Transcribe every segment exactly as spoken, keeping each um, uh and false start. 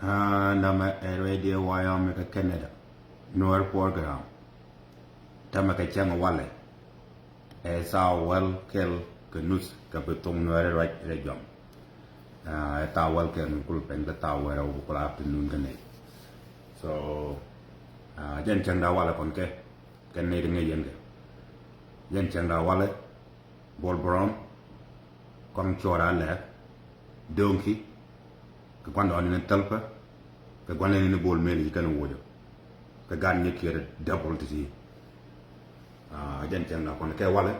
Aa, namɛ ɛ radio Wyoming kä Canada. Nuer program. Tamɛ kɛ cäŋ walɛ. Ɛ thaa wäl kɛl kɛ nuth kɛ bi thuŋ Nuɛri ruac rɛ jɔm. Aa, ɛ thaa wäl kɛl mi kul pɛn kä thaa wäl rɛw bi kul afternoon kä nɛy. So, aa, jɛn cäŋda walɛ kɔn kɛ, kɛ nɛy ti ŋäc yɛn kɛ. Jɛn cäŋda walɛ, Bol Brown, Kɔaŋ Cuɔr Alɛk, Doŋki, kɛ gua̱ndɔɔŋni ni Thälpä, kɛ gua̱ndɔɔŋni ni Bol Mel, ci kɛn wuɔcɔ. Kɛ gat ni kiɛt double ti ti. Aa, jɛn cäŋda kɔn kɛ walɛ.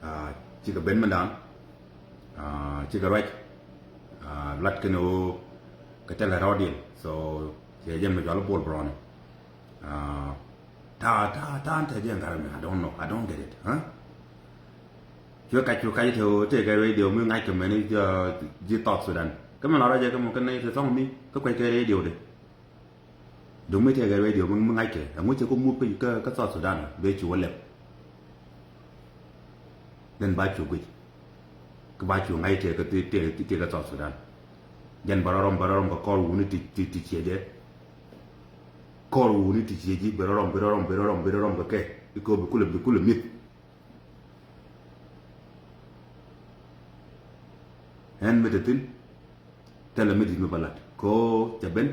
Aa, cikɛ ben mindan. Aa, cikɛ ruac. Aa, lat kɛn ɣöö kɛ tɛlɛ rɔɔdiɛn. So, cɛ jɛn mi cɔal Bol Brown. Aa, ta, ta, ta, ta jɛ ŋa̱r mi, I don't know, I don't get it, huh? Cuɛ kac, cuɛ kac te, te kɛ radio mi ŋa̱c kɛ mɛni, uh, ji̱ South Sudan. Kä mi la rɔ jɛ kä mɔ kä nɛy te thɔŋ mi kä kuec kɛ radio de. Duŋ mi te kɛ radio mi, mi ŋa̱c kɛ, ɛŋu cɛ kä mup kä, kä, kä South Sudan, bɛ cu wä lɛp. Then ba cu guic. Kä ba cu ŋa̱c tëë kä, tëë, tëë, tëë kä South Sudan. Jɛn bɛ rɔ rɔm, bɛ rɔ rɔm kɛ kɔr wuni ti, ti, ti ciɛ jɛ. Kɔr wuni ti ciɛ ji̱, bɛ rɔ rɔm, bɛ rɔ rɔm, bɛ rɔ rɔm, bɛ rɔ rɔm kɛ kɛ. Ikɔ bi kulɛ, bi kulɛ mi̱th. Ɛn mi te thi̱n. Thilɛ mi di̱t mi bä lat. Kɔ cɛ ben.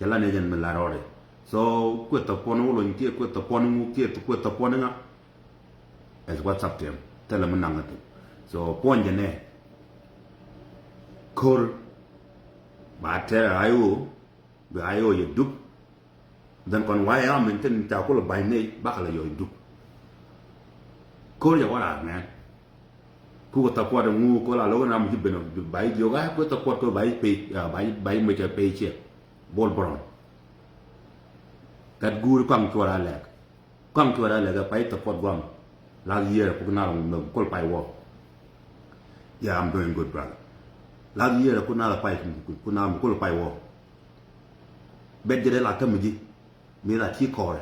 Cɛ la ni jɛn mi la rɔɔdɛ. So, kueth thɔpuɔn wä lony kiɛ kueth thɔpuɔn ŋu kiɛ kueth thɔpuɔn ŋa. As what's up to him. Thilɛ mi naŋ thi̱n. So, puɔ̱ny jɛ nɛ. Ko̱r. Ba tɛr I O. Bi I O yɛ dup. Then kɔn Wyoming thi̱n ca kulɛ ba̱ny nɛy bakɛ la yɔc dup. Ko̱r jɛ wä raar mɛn. Kukɛ thɔpuɔt ɛŋu kɛ la lo̱k ram ji̱ ben ba ji̱ jiök a kuɛ thɔpuɔt kɛ ba ji̱ pay, ah, ba ji̱, ba ji̱ mec kɛ pay ciɛ. Bol Brown. Gat guuri Kɔaŋ Cuɔr Alɛk. Kɔaŋ Cuɔr Alɛk ɛ pay thɔpuɔt guam. Last year kuk nar mɛ kul pay wɔ. Yeah, I'm doing good, brother. Last year kuk nar pay, kuk nar kul pay wɔ. Bet jɛ dee la kä mi ji̱. Mi la ti kɔrɛ.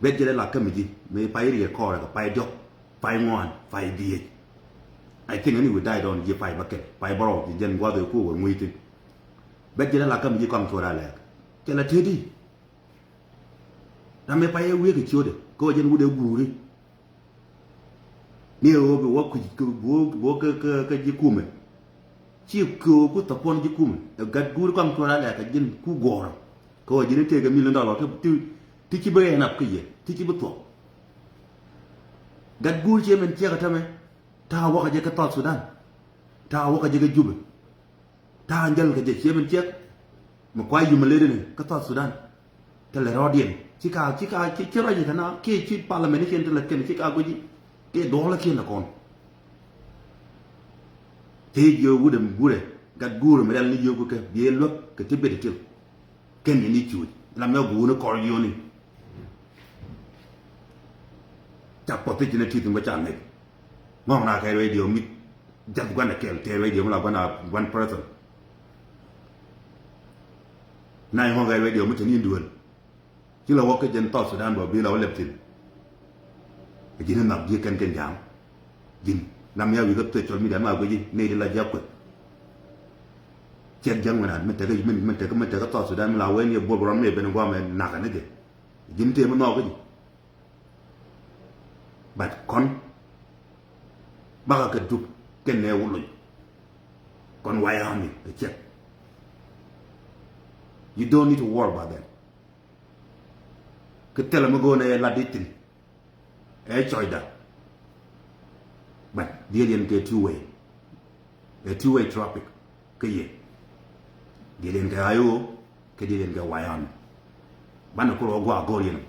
Bet jɛ dee la kä mi ji̱. Mi pay riɛ kɔrɛ kɛ pay diɔk. Pay ŋuan. Pay diec. I think anyway died on ji̱ pay bä kɛl. Pay bärɔw ji̱ jɛn guath ɛ ku wä ŋui̱ thi̱n. Bet jɛ dee la kä mi ji̱ Kɔaŋ Cuɔr Alɛk. Cɛ la tëëdi. Ram mi pay ɛ wi̱i̱ kɛ ciötdɛ. Kɛ wä jɛn wut ɛ guuri. Ni ɣöö bi wä kui̱c, bi wä, bi wä kä, kä, kä ji̱ kumɛ. Ci köö ku thɔpuɔn ji̱ kumɛ. Ɛ gat guuri Kɔaŋ Cuɔr Alɛk kɛ ji̱n ku guɔ̱ɔ̱rä. Kɛ ɣöö ji̱n tëëkɛ million dollar ti, ti, ti ci bi end up kä yɛ. Ti ci bi thuɔ̱k. Gat guuri ciɛ min ciɛk ɛ tämɛ. Ta̱a̱ wäkä jɛ kä South Sudan. Ta̱a̱ wäkä jɛ kä Jubɛ. Ta̱a̱ jäl kɛ jɛ ciɛ min ciɛk. Mi kua humiliate ni kä South Sudan. Te lɛ rɔɔdiɛn. Ci ka, ci ka, ci, ci rɔɔdiɛn kɛ na kiɛ ci parliament ni kiɛn te lɛ kɛn ci ka guici. Kiɛ duɔl kiɛn lɛ kɔn. Te jiö wudɛ mi gurɛ. Gat gurɛ mi rɛl ni jiö kukɛ. Biɛ luäk kɛ ti bet itil. Kɛn yɛ ni cuuc. Lam yɔ guuni kɔr yoni. Ca pɔth i̱ ci ni ti̱th in bä ca ŋäc. Ŋɔ̱ŋ na kɛ radio mi jath gua̱n a kɛl tëë radio mi la gua̱n a one person. Na i̱ ŋɔ̱ŋ kɛ radio mi te ni in duel. Ci la wä kä jɛn South Sudan bä bi la wä lɛp thi̱n. Ɛ ji̱n in nhak ji̱ kɛn kɛn ja̱a̱ŋ. Ji̱n lam ya wi̱i̱ kä social media mi a guici nɛy ti la ji̱ a kueth. Ciɛk ja̱ŋ mi na mi tekɛ mi, mi tekɛ, mi tekɛ South Sudan mi la wen yɛ buɔl bi rɔm mi ben guam ɛ nak ɛ ni jɛ. Ji̱n tëë mi nhɔk kä ji̱. But kɔn bakɛ kɛ dup kɛn nɛ wä lony. Kɔn Wyoming kɛ cɛk. You don't need to worry about that. Kɛ thilɛ mi go̱o̱n ɛ lat i̱ thi̱n. Ɛ cɔcda. But diɛl yɛn kɛ two way. Ɛ two way traffic. Kä yɛ diɛl yɛn kɛ I O, kä diɛl yɛn kɛ Wyoming. Banɛ kulɛ wä gua̱a̱ go̱r yɛn.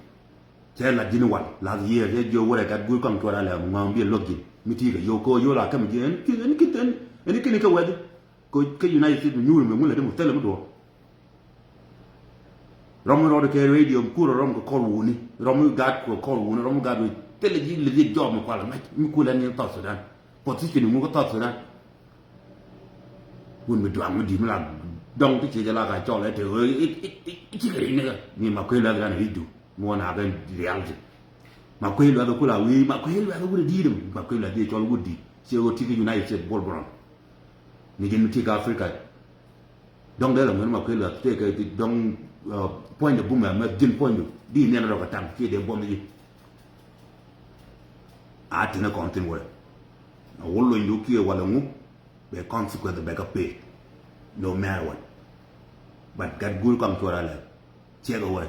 Cɛ la ji̱n wal last year cɛ jiök wurɛ gat guur kɔŋ cuɔt alɛ ŋɔ̱a̱ŋ biɛ luäk ji̱n mi ti̱i̱ kɛ yio̱w kɛ ɣöö yio̱w la käm ji̱n ɛn ki̱n, ɛn ki̱n, ɛn ki̱n kɛ wɛth. Kɛ, kɛ United States mi nyuur mi ŋulɛ ti mi thilɛ mi duɔ̱ɔ̱r. Rɔm mi rɔɔdɛ kɛ radio mi kurɛ rɔm kɛ kɔr wuni, rɔm mi gaat kɛ kɔr wuni, rɔm mi gaat wuni thilɛ ji̱ lɛ ji̱ jɔɔk mi kualɛ mac mi kulɛ ni South Sudan. Position ŋu kä South Sudan. Wun mi duaŋ mi di̱i̱t mi la dɔŋ ti ciec ala ka cɔl ɛ te ɣöö i̱, i̱, i̱, i̱ cikɛ ri̱c ni kä mi ma kuec luath ran ri̱cdu mi wä naak ɛn reality. Ma kuec luath ɛ kula wi̱i̱ ma kuec luath ɛ wut ɛ di̱i̱t ɛmɛ ma kuec luath ɛ cɔl wut di̱i̱t ciɛ ɣöö ti kä United States Bol Brown. Mi ji̱n mi ti kä Africa. Dɔ̱ŋ dee la ŋuɛn ma kuël la tëë kɛ dɔ̱ŋ puɔ̱ny de bumɛ mɛ ji̱n puɔ̱ny du di niɛn rɔ kɛ taŋ kiɛ dee buɔ̱m ji̱. A tini kɔn thin wä a wä lony du kiɛ wala ŋu bɛ consequence bɛ ka pay. No matter what. But gat guur kɔn cuɔr a lɛ check away.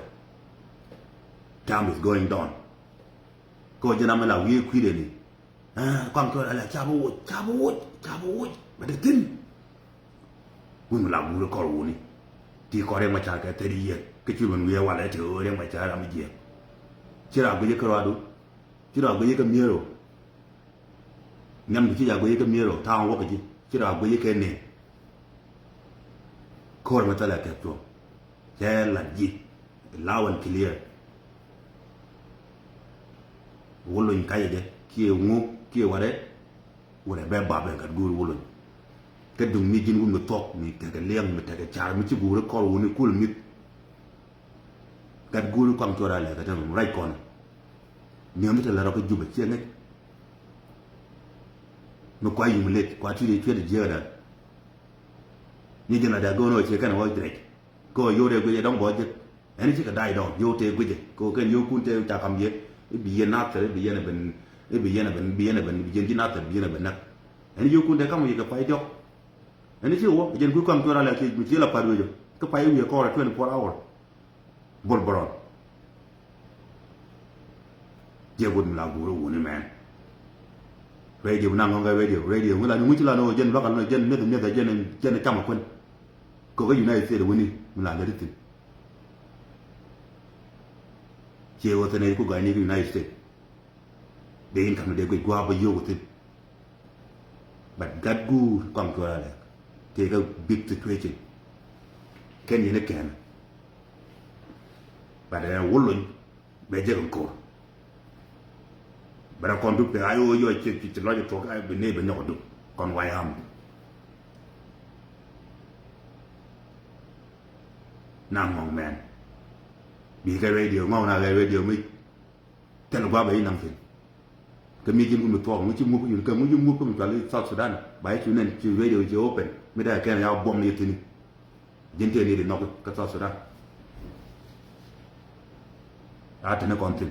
Time is going down. Kɛ wä ji̱n amɛ la wi̱i̱ kui̱dɛ ni. Kɔaŋ cuɔt alɛ ca bi woc ca bi woc ca bi woc bɛ te thi̱n. Wun mi la guuri kɔr wuni. Ti kɔr riɛŋ ma car kɛ thirty year kä ci ben wiee walɛ te ɣöö riɛŋ ma car ram jiɛk. Ci raa guic kä ruadu. Ci raa guic kä miero. Nyam di ci ja guic kä miero ta̱a̱ŋ wäk ji̱ ci raa guic kɛ nen. Ko̱r mi thilɛ kɛp cuɔ̱ŋ cɛ lat ji̱ loud and clear. Wä lony kacɛ jɛ kiɛ ŋu kiɛ warɛ. Wurɛ bɛ bap ɛ gat guur wä lony. Kä duŋ ni ji̱n wun mi thuɔ̱k mi tekɛ liɛŋ mi tekɛ car mi ci guur kɔr wuni kul mith. Gat guur kɔaŋ cuɔr a lɛ kɛ te mi rac kɔn. Niɛm mi te lɛ rɔ kä Jubɛ ciɛ ŋäc. Mi kua yum lec kua tui̱dɛ cuet jiääkdan. Ni ji̱n la dee go̱o̱n ɣöö ciɛ kɛn ɣɔc dirɛc. Kɛ ɣöö yio̱w dee guic ɛ dɔ̱ŋ bɔ̱ɔ̱c jek. Ɛn cikɛ da̱a̱c dɔ̱ŋ yio̱w tëë guic ɛ kɛ ɣöö kɛn yio̱wkun tëë ca ka̱m yɛ. I̱ bi yɛn nathɛr i̱ bi yɛn ɛ ben i̱ bi yɛn ɛ ben bi yɛn ɛ ben bi jiɛn ji̱ nathɛr bi yɛn ɛ ben näk. Ɛn yio̱wkun tëë ka̱m ɣöö yɛ kɛ pay diɔ̱k. Ɛn i̱ ci wä ɛ jɛn guic kɔaŋ cuɔr a lɛ kiɛ mi ci la pat wecä. Kä pay i̱ wi̱i̱ kɔɔr ɛ twenty four hour. Bol bɔrɔn. Jiɛk wut mi la guur wuni mɛn. Radio mi na ŋɔŋ kɛ radio radio mi la ni ŋuci la ni wä jɛn luakä ni jɛn mieth mieth jɛn jɛn camɛ kuän. Kɛ kɛ United States wuni mi la lät ithin. Ciɛ wä thɛnɛ ku gani kɛ United States. Dee in kam dee guic gua̱a̱p bä yio̱k wä thin. But gat guur kɔaŋ cuɔr a lɛk tëë kä big situation. Kɛn yɛn ikɛn. But ɛ wä lony bɛ jek in ko̱r. Bɛ rɛ kɔn dup kɛ a yo̱o̱ yɔc ci ci lɔc ituɔk a bi nee bɛ nyɔk dup kɔn way am. Na ŋɔŋ mɛn. Bi kɛ radio ŋɔŋ na kɛ radio mi. Thil gua̱a̱p ɛ inaŋ thi̱n. Kä mi ji̱n kum mi thuɔ̱k ŋuci mup kä yun kä ŋuci mup kä mi cual i̱ South Sudan ba i̱ cu nɛn ci radio ci open mi dee kɛn ya buɔm ni thi̱n. Ji̱n tëë ni di nhɔk kä South Sudan. A tini kɔn thi̱n.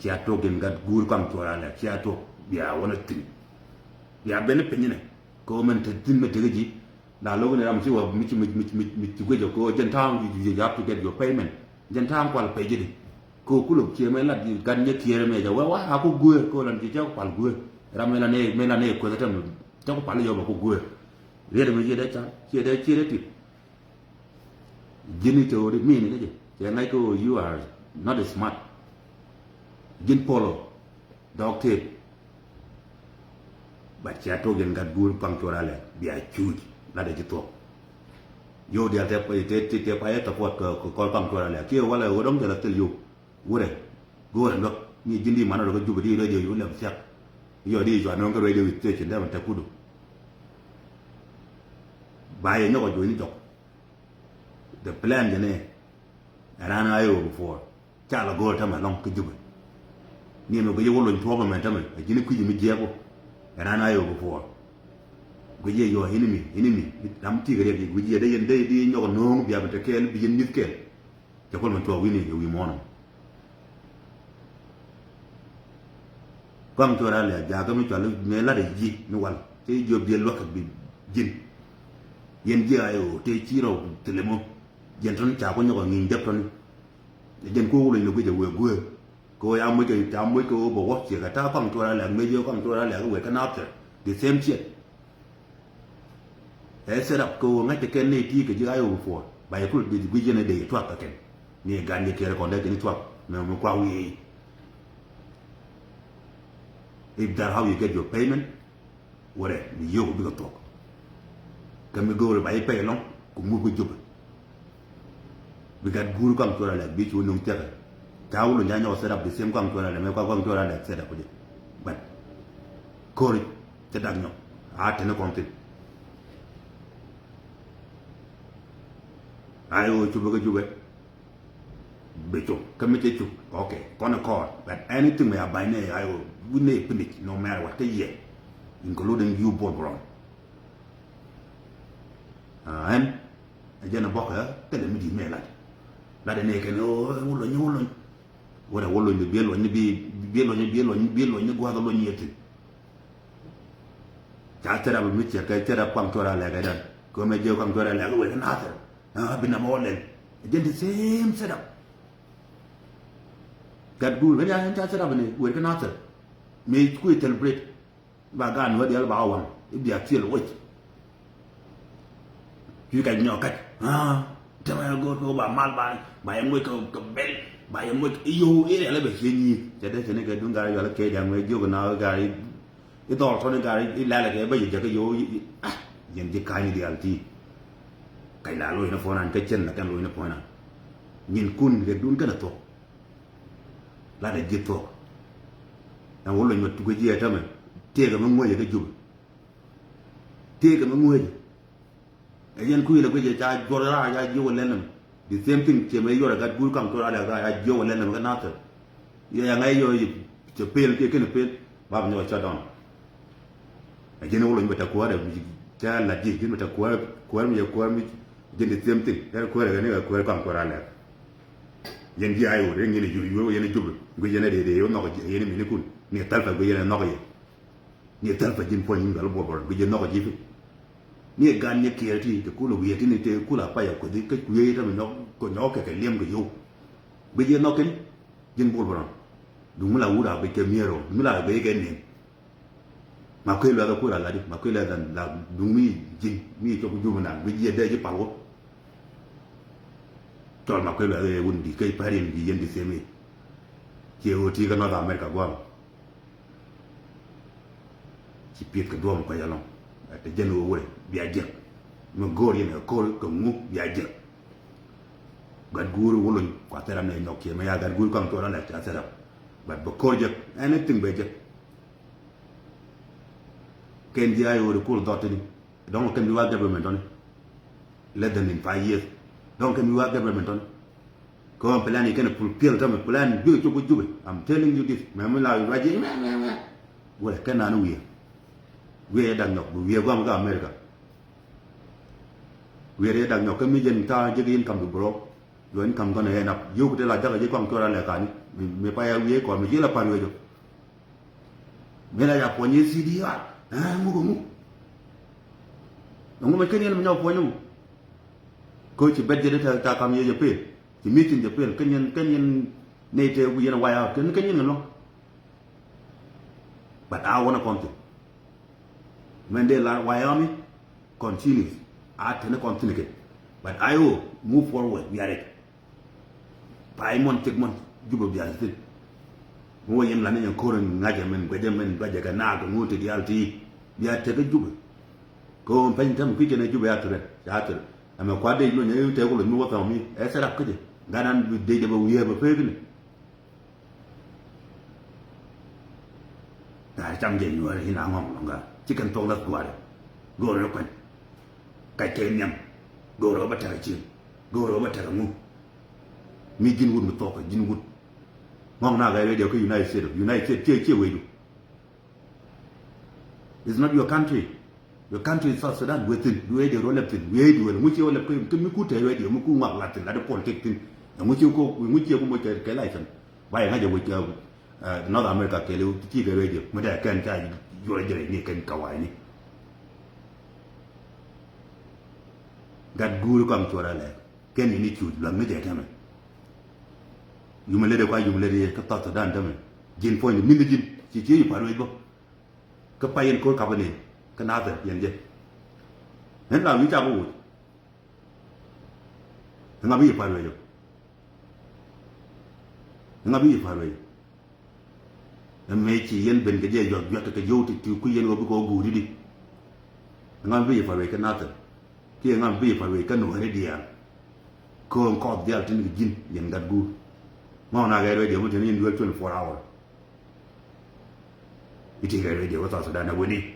Cia tuɔk in gat guur kɔaŋ cuɔr alɛ cia tuɔk bia wänä thi̱n. Bia ben i̱ piny inɛ kɛ ɣöö mɛn te thi̱n mɛ tekä ji̱. La lo̱k ni ram ci wä mi ci mi ci mi ci mi ci guic ɛ kɛ ɣöö jɛn ta̱a̱ŋ you have to get your payment. Jɛn ta̱a̱ŋ kual pay ji̱ di. Kɛ kulɛ kiɛ mɛ la gat nyɛ kiɛrɛ mɛ jɛ wɛ wa a ku guer kɛ lan ci cɛ ku pal guer. Ram mɛ la nɛ mɛ la nɛ kueth tɛm cɛ ku pal yɔm a ku guer. Riet mɛ ciɛ dɛ ca ciɛ dɛ ciɛ dɛ tip. Ji̱n i̱ te ɣöö di min ni jɛ cɛ ŋa̱c kɛ ɣöö you are not smart. Ji̱n polo. Dɔɔk tëët. But cia tok yɛn gat guur paŋ cuɔr alɛ bia cuuc lat ɛ ci thuɔk. Yio̱w diaal tɛ tɛ tɛ payɛ tɛ puɔt kɛ kɔl paŋ cuɔr alɛ kiɛ walɛ ɣöö dɔ̱ŋ jɛ la thil yio̱w. Wurɛ go̱o̱rɛ luäk ni ji̱n di man rɔ kä Jubɛ di radio yio̱w lɛm thiak. Yɔ di cua nööŋ kä radio station dee man tɛ kudu. Ba yɛ nyɔk ɔ juɔ̱ny ni jɔk. The plan jɛ nɛ. Ɛ raan a yɛ wä before. Ca la go̱o̱r tämɛ lɔ̱ŋ kä Jubɛ. Ni ɛmɛ guic i̱ wä lony tuɔɔk ɛmɛ tämɛ ɛ ji̱n i̱ kui̱c mi jiɛɛk wä. Ɛ raan a yɛ wä before. Guic i̱ yɔ enemy enemy ram ti̱i̱ kɛ riɛk i̱ guic i̱ ɛ dee yɛn dee di nyɔk ɛ no̱o̱ŋ bia bi te kɛɛl bi yɛn mi̱th kɛɛl. Cɛ kuɔl mɛ tuɔɔk wi̱ni ɛ wi̱i̱ muɔ̱ɔ̱n ɔ. Kɔaŋ cuɔr a lɛ jakä mi cual mi lat ɛ ji̱ mi wal cɛ ji̱ jiɔp jiɛ luäk kɛ bi ji̱n. Yɛn jiɛ a yɛ ɣöö tëë ci rɔw thilɛ mɔ. Jɛn tɔni ca ku nyɔk ɛ ŋi̱i̱ny däp tɔni. Jɛn ku wä lony lɛ guic ɛ wëë guëë. Kɛ ɣöö ya moc kɛ ca moc kɛ ɣöö bɛ wä ciɛ kɛ ta̱a̱ kɔaŋ cuɔr a lɛk mec yio̱w kɔaŋ cuɔr a lɛk wëë kä nathɛr. The same shit. Ɛ set up kɛ ɣöö ŋa̱c kɛ kɛn nɛy ti̱i̱ kɛ ji̱ a yɛ wä before ba yɛ kul guic yɛn ɛ dee yɛ tuak kɛ kɛn. Ni ɛ gan yɛ kiɛrɛ kɔn dee kɛn i̱ tuak mɛ mi kua wiee i̱. If that how you get your payment. Wurɛ mi yio̱w bikɛ thuɔ̱k. Kä mi go̱o̱rɛ ba i̱ pɛy ɛlɔ̱ŋ ku mup kä Jubɛ. Bi gat guur kɔaŋ cuɔr alɛ bi cu nuŋ thiakä. Ca wä luny ca nyɔk set up the same kɔaŋ cuɔr alɛ mɛ kɔaŋ cuɔr alɛ set up jɛ. But ko̱ri cɛ dak nyɔk a teni kɔn thin. A i̱ ɣöö cupɛ kä Jubɛ. Bi cuk kä mi cɛ cuk ok kɔn ɛ kɔɔr but anything mɛ a ba̱ny nɛ a i̱ ɣöö wi̱n nɛ i̱ pinic no matter what kä yɛ. Including you Bol Bron. Ɛn Ɛ jɛn ɛ bɔk ɛ thilɛ mi di̱i̱t mëë lat. Lat ɛ nɛy kɛn ɛ ɣöö wä lony, wä lony. Wä rɛ wä lony bi, bi luɔ̱ny ni bi, bi luɔ̱ny ni, bi luɔ̱ny ni, bi luɔ̱ny ni gua̱a̱th ɛ luɔ̱ny ni ɛ thi̱n. Ca set up mi ciɛt kɛ set up Kuaŋ Cuɔr Alɛk ɛ dan. Kɛ ɣöö mɛ jiɛ Kuaŋ Cuɔr Alɛk ɛ wëë kɛ Nathir. Ah, bi nam ɛ wä lɛl. Ɛ jɛn the same set up. Gat guur kä diaal ca set up ni wëë kɛ Nathir. Mëë kui̱ celebrate. Ba gaat ni wä diaal ba waŋ i̱ bia thil wec. Cui̱ kac nyɔk kac. Ah, tämɛ go̱o̱r kɛ ba mal ba, ba yɛ moc kɛ, kɛ bɛl, ba yɛ moc i̱ yo̱o̱ i̱ rɛl i̱ bɛ cie nyi̱i̱th. Cɛ dee cɛ ni kɛ duŋ gaat i̱ yual i̱ kec diaŋ wee jiök na gaat i̱, i̱ dhɔr tɔni gaat i̱ lɛl kɛ bä yɛ jɛ kɛ yo̱o̱ i̱, ah, yɛn ji̱ ka̱ny ni diaal ti. Kac la loc ni puɔ̱n an kä cɛn la kɛn loc ni puɔ̱n an. Nyin kun kɛ duun kɛn a thuɔ̱k. Lat ɛ ji̱ thuɔ̱k. Ɛn wä lony mɛ tukä jiɛ tämɛ. Tëëkɛ mɛ ŋuäcɛ kä Jubɛ. Tëëkɛ mɛ ŋuäcɛ. Ɛ yɛn kui̱ lɛ guic ɛ ca juɔr raar ca jiök ɛ lɛn nɛmɛ. The same thing ciɛ mɛ yuɔr ɛ gat guur kaŋ tuɔr alɛ raar ca jiök ɛ lɛn nɛmɛ kä Nathir. Yɛ ya ŋa̱c yɔ yɛ cɛ pel kiɛ kɛn pel. Bap nyɔk ɛ shut down. Ɛ ji̱n wä lony bɛ tɛ kuäär ɛ mi cɛ lat ji̱ ji̱n bɛ tɛ kuäär, kuäär mi cɛ kuäär mi ji̱n the same thing. Kɛ kuäär ɛ kɛ ni kɛ kuäär kaŋ tuɔr alɛ. Yɛn ji̱ ay wä ri ŋi̱n ɛ yur yur yɛn ɛ Jubɛ. Guic yɛn ɛ dee dee yɛ wä nhɔk yɛn ɛ minikun. Ni ɛ thɛl pɛ guic yɛn ɛ nhɔk yɛ. Ni thɛl pä ji̱n puɔ̱ny in bɛl buɔl bɔl guic jɛ nhɔk ji̱ pi. Ni gan nyɛ kiɛɛr ti te kul wiɛɛt ti ni te kul a pay a kueth i̱ kä kuiee i̱ tämɛ nyɔk kɛ nyɔk kɛ kɛ liɛm kɛ yow. Guic jɛ nhɔk kɛn ji̱n buɔl bɔl. Duŋ mi la wut a guic kɛ miɛɛr ɔ duŋ mi la guic kɛ nin. Ma kui̱ luɛth a kui̱ la lat i̱ ma kui̱ luɛth a la duŋ mi ji̱n mi cɔk jum na guic jɛ dee ji̱ pal wä. Cɔl ma kui̱ luɛth a wun di kä pär in di yɛn di them i̱. Ciɛ ɣöö ti kä North America gua̱a̱m. Ci pieth kɛ duɔ̱ɔ̱m kuec ɛlɔ̱ŋ. Ɛ te jɛn ɣöö wurɛ bia jiäk. Mi go̱o̱r yɛn ɛ ko̱r kɛ ŋu bia jiäk. Gat guur wä lony kua thil ram nɛ nyɔk kiɛ mɛ ya gat guur kɔn tuɔɔr alɛ ca thil ram. But bɛ ko̱r jiäk anything bɛ jiäk. Kɛn ji̱ a ɣöö ri kur dhɔt tini. Dɔ̱ŋ kɛn bi wa government tɔni. Less than in five years. Dɔ̱ŋ kɛn bi wa government tɔni. Kɛ ɣän plan i̱ kɛn a fulfill tämɛ plan bikɛ cop kä Jubɛ. I'm telling you this. Mɛ mi la ruac ji̱ mɛ mɛ mɛ. Wä kɛn nani wiee. Wiee yɛ dak nyɔk bi wiee guam kä America. Wiee yɛ dak nyɔk kä mi jɛn ta̱a̱ jek in kam bi bro. Your income gonna end up. Yio̱w kɛ te la jakä ji̱ kɔaŋ cuɔr a lɛ kani. Mi pa ya wiee kɔn mi ji̱ la pa̱r wiee jɔ. Mi la ya puɔ̱ny i̱ C D R. Ɛɛ ŋuk ŋuk. Ɛŋu mɛ ken yɛn mi nyɔk puɔ̱ny ŋuk. Kä ci bɛt jɛ dee ta kam yɛ jɛ pel. Ci meeting jɛ pel ken yɛn ken yɛn nɛy te wi̱i̱ yɛn a way out ken ken yɛn ŋɛ luɔ̱ŋ. But a wänä kɔn thi̱n. Mɛn dee la Wyoming continues. A teni kɔn thi̱n kɛ. But I O move forward wiarik. Pay muɔ̱n cik muɔ̱n Jubɛ bia thi̱n. Mi wä yɛn la ni yɛn ko̱r in ŋa̱cɛ min guɛcɛ min guɛcɛ kɛ naak kɛ ŋuut ti diaal ti bia tek kä Jubɛ. Kɛ ɣöö pɛny tɛm kui̱ cɛn ɛ Jubɛ a thirɛ ca thirɛ. Ɛmɛ kuat dee luny ɛ tɛk ku luny mi wä thɔŋ mi ɛ set up kä jɛ. Gat an bi dee jɛ bɛ wiee bɛ pek ni. Gaa cam jɛ nyuɔ̱ɔ̱r in a ŋɔŋ lɔŋ gaa ci kɛn thok lath gua̱a̱r. Go̱o̱r rɛ kuɛn. Kac kɛ nhiam. Go̱o̱r rɛ bä tɛk a cieŋ. Go̱o̱r rɛ bä tɛk a ŋu. Mi ji̱n wut mi thok ji̱n wut. Ŋɔŋ na gaa radio kä United States of United States ciɛ ciɛ wecdu. It's not your country. Your country is South Sudan. Wee thi̱n, wee dee ruɔ̱ lɛp thi̱n, wee dee wee ŋuci wä lɛp kä mi ku te wee dee mi ku ŋuak lat thi̱n lat di politik thi̱n. Ŋuci ku ŋuci ku moc kɛ license. Ba yɛ ŋa̱c a wec North America kɛɛliw ti kɛ wee dee mi dee kɛn ca yuɔr jɛ ni kɛn kawai ni. Gat guuri kɔaŋ cuɔr a lɛɛk kɛn ni ni cuuc luaŋ ni jɛ tɛmɛ. Yumɛ lede kua yumɛ lede yɛ kä South Sudan tɛmɛ. Ji̱n puɔ̱ny ni min ni ji̱n ci ci yi par wec bä. Kä pay yɛn ko̱r kapä ni kä Nathir yɛn jɛ. Ɣän la wi̱i̱ cakɔ woc. Ɣän ŋa bi yɛ pa̱r wecä. Ɣän ŋa bi yɛ pa̱r wecä. Ɣän mëë ci yɛn ben kɛ jɛ juak juak kɛ kɛ yio̱w ti ti kui̱ yɛn ɣöö bi kɛ ɣöö guuri di. Ɣän ŋa bi yɛ pa̱r wecä kä Nathir. Kiɛ ŋa bi yɛ pa̱r wecä kä Nuääri diaal. Kööŋ kɔɔth diaal tin kɛ ji̱n yɛn gat guur. Ŋɔɔk na kɛ radio mi teni yɛn duel twenty four hour. Iti kɛ radio wä South Sudan a weni.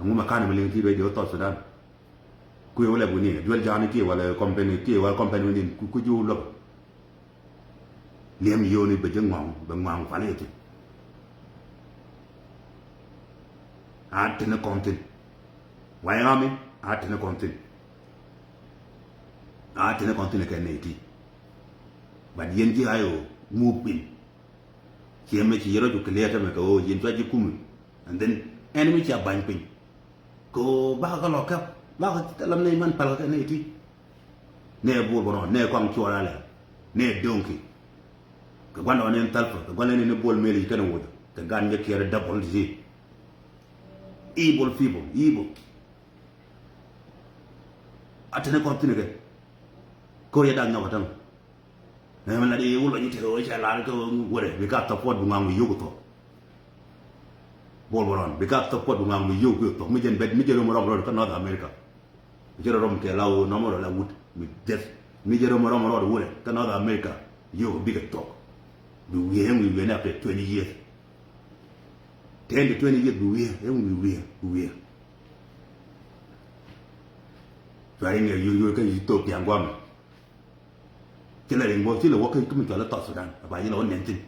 Aŋu ma kan mi liŋ ti radio wä South Sudan. Kui̱ wä lɛ weni duel jani kiɛ wala company kiɛ wala company weni ku ku ju lok. Liɛm yoni bɛ jɛ ŋɔŋ bɛ ŋɔŋ pali yɛ ti. A tini kɔn thin. Wayɛ ŋami a tini kɔn thin. A teni kɔn thin kɛ nɛy ti. But yɛn ji̱ I O move in. Ciɛ mɛ ci yɛ rɔ cu clear tɛmɛ kɛ ɣöö yɛn cua ji̱ kumi. And then ɛn mi cia ba̱ny piny. Kɛ ɣöö bakɛ kɛ lɔ kɛp bakɛ thɛlɛm nɛy man pal kɛ nɛy ti. Nɛ Bol Bärɔn, nɛ Kɔaŋ Cuɔl Alɛk, nɛ Do̱ŋki. Kɛ gua̱ndɔɔŋ nɛn Thalpa, kɛ gua̱ndɔɔŋ nɛn Bol Mel i̱ kɛn wuɔth kɛ gan nyɛ kiɛɛr double disease. Evil people, evil. A teni kɔn thin kɛ. Ko̱r yɛ dak nyɔk kä täŋ. Nɛ mɛ la di wul lɔ ji̱ tëë wee cɛ lar kä wurɛ bi ka support bi ŋuaŋ bi yio̱k thok. Bol Bärɔn bi ka support bi ŋuaŋ bi yio̱k bi thok. Mi jɛn bɛt mi jɛn röm rɔm rɔd kä North America. Mi jɛn rɔm kɛ la wä nɔmɔ rɔ la wut mi jɛth. Mi jɛn röm rɔm rɔd wurɛ kä North America. Yio̱k bikɛ thok. Bi wiee ɛn wi̱i̱ wiee ni after twenty years. Ten to twenty years bi wiee ɛn wi̱i̱ wiee bi wiee. Cuari ŋɛ yio̱k yio̱k kä Ethiopia guamɛ. Ci la riŋ bä ci la wä kä mi cɔal i̱ South Sudan a ba ci la wä nɛn thi̱n.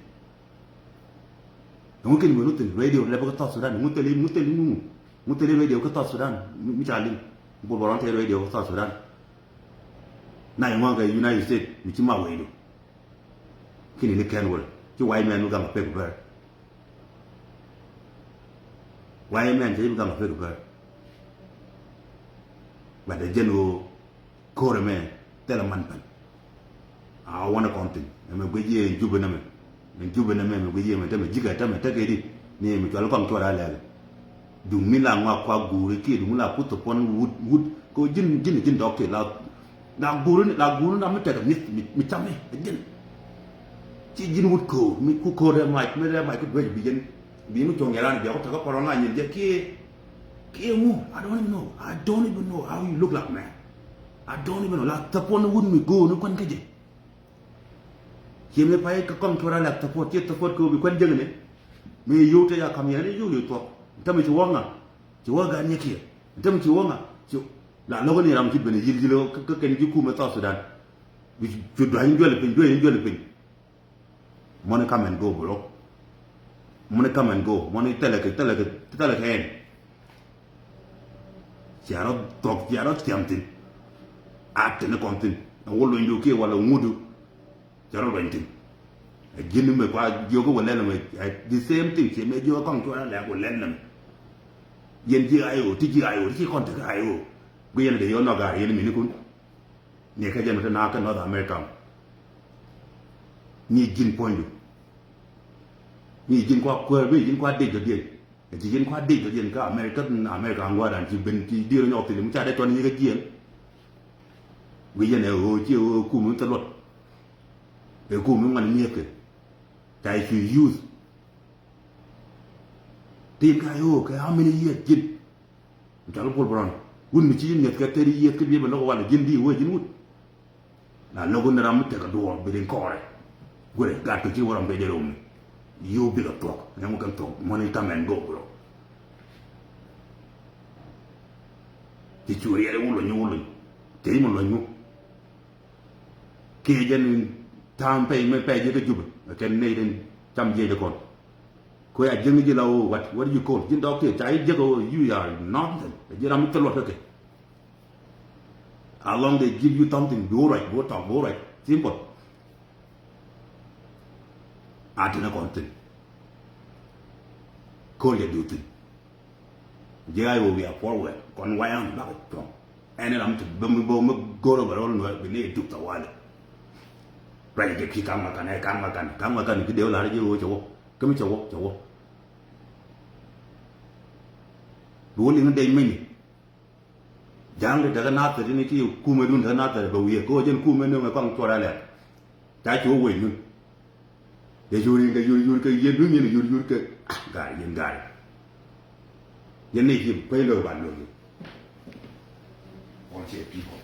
Ɛŋu kɛn mi ru thi̱n radio lɛpä kä South Sudan, ŋu thil i̱ ŋu thil i̱ ŋu ŋu thil i̱ radio kä South Sudan. Mi ca liŋ Bol Bärɔn te radio kä South Sudan. Na iŋuan kɛ United States mi ci ma wecdu. Kini ni kɛn wä ci white man mi gaŋ a pek bär. White man cɛ ci mi gaŋ a pek bär. But a jɛn ɣöö ko̱r ɛmɛ thilɛ man pɛn. A wanɛ kɔn thin ɛmɛ guic yɛ in Jubɛ nɛmɛ. In Jubɛ nɛmɛ ɛmɛ guic yɛ mɛ tämɛ ji̱kɛ tämɛ tekɛ di ni ɛmɛ cual kɔn cuɔt a lɛl. Duŋ mi la ŋɔak kua guuri kiɛ duŋ mi la kuth upon wut wut kɛ ji̱n ji̱n ji̱n dɔk ti la la guuri la guuri na mi tekɛ mi̱th mi camɛ ɛ ji̱n. Ci ji̱n wut ko̱o̱r mi ku ko̱o̱r dee mac mi dee mac ku duec bi ji̱n bi mi cuɔ̱ŋ yɛ ran biak ku tekɛ pɔrɔ ŋa̱c nyin jɛ kiɛ. Kiɛ ŋu? I don't even know. I don't even know how you look like, man. I don't even know. La thäpuɔn ni wut mi go̱o̱r ni kuan kä jɛ. Ciɛ mi pay kä kɔm cuɔr a la thäpuɔt ciɛ thäpuɔt kɛ wä bi kuan jäŋ ni. Mi yio̱w te ya kam yɛn ni yio̱w yio̱w thuɔk. Tämɛ ci wä ŋa? Ci wä gan nyɛ kiɛ. Tämɛ ci wä ŋa? Ci la lo̱k ni ram ci ben yil yil kä kɛn ji̱ kumɛ South Sudan. Bi cu duany juɛl piny duany juɛl piny. Mɔni come and go bro. Mɔni come and go. Mɔni thilɛ kɛ thilɛ kɛ thilɛ kɛ ɛn. Cia rɔ thɔk cia rɔ thiam thin. A tini kɔn thin. Ɛn wä lunydu kiɛ wala ŋudu. Cia rɔ luny thin. Ɛ ji̱n mɛ kua jiök wä lɛl mɛ the same thing. Cie mɛ jiök kɔn cuɔ lɛk wä lɛl mɛ. Yɛn ji̱ I O ti ji̱ I O ti ci kɔn ti kɛ I O. Gui yɛn dee yɔ nɔ gaar yɛn mini kun. Ni kä jɛn mi te naath kä North America. Ni ji̱n puɔ̱nydu. Ni ji̱n kua kuäär bi ji̱n kua dec dɔ̱diɛn. Ti ji̱n kua dec dɔ̱diɛn kä America, America ŋua̱ran ci ben ci di̱i̱r nyɔk thil mi ca dee tɔn nyi kä jiɛn. Wi̱c yɛn ɛ ɣöö ci ɛ ɣöö kum mi thil luɔt. Ɛ kum mi ŋuan mi̱eth kɛ. Ca ci youth. Tin ka ɛ ɣöö kɛ how many years ji̱n. Cɔl Bol Bärɔn wut mi ci ji̱n mi̱eth kɛ thirty years kä biɛ bɛ lo̱k walɛ ji̱n di wee ji̱n wut. La lo̱k ni ram mi tekɛ duɔɔr bi rin kɔɔrɛ. Guirɛ gat kɛ ci wä ram kɛ jɛ rom ni. Yio̱w bikɛ thuɔk ɛŋu kɛn thuɔk mɔni come and go bro. Ci cu riɛl i̱ wä luny i̱ wä luny. Tëë i̱ mi luny ŋu. Kiɛ jɛn ta̱a̱m pɛy mɛ pɛy ji̱ kä Jubɛ kɛn nɛy den cam jiɛc dee kɔn. Kö ya jiäŋ ji̱ la ɣöö what, what do you call? Ji̱n dɔɔk tëë ca ji̱ jiäk ɣöö you are nothing. Ji̱ ram mi thil luɔt kä kɛ. As long they give you something, bi wä ruac, bi wä tɔk, bi wä ruac. Simple. A tini kɔn thin. Ko̱r jɛ du thin. Ji̱ I O we are forward. Kɔn wayam bakɛ cuɔ̱ŋ. Ɛn ram ti bä mi bä mi go̱r ɛ bɛ rɔl nuɛ bi ni duk tawali. Ruac jɛ ki ka̱ŋ ma kan ɛ ka̱ŋ ma kan ka̱ŋ ma kan ki dee wä la̱r ji̱ ɣöö cɛ wä. Kä mi cɛ wä cɛ wä. Bi wä liŋ dec meny. Ja̱a̱ŋ ti tekɛ nathɛr ini ti kumɛ dun tekɛ nathɛr bɛ wiee kɛ ɣöö jɛn kumɛ nöŋɛ kɔaŋ cuɔr alɛr. Ca ci wä wec nun. Yɛ yur in kɛ yur yur kɛ yɛn dun yɛn yur yur kɛ. Ah, ga̱a̱r yɛn ga̱a̱r. Yɛn ni ci pay lö ba lö. All share people.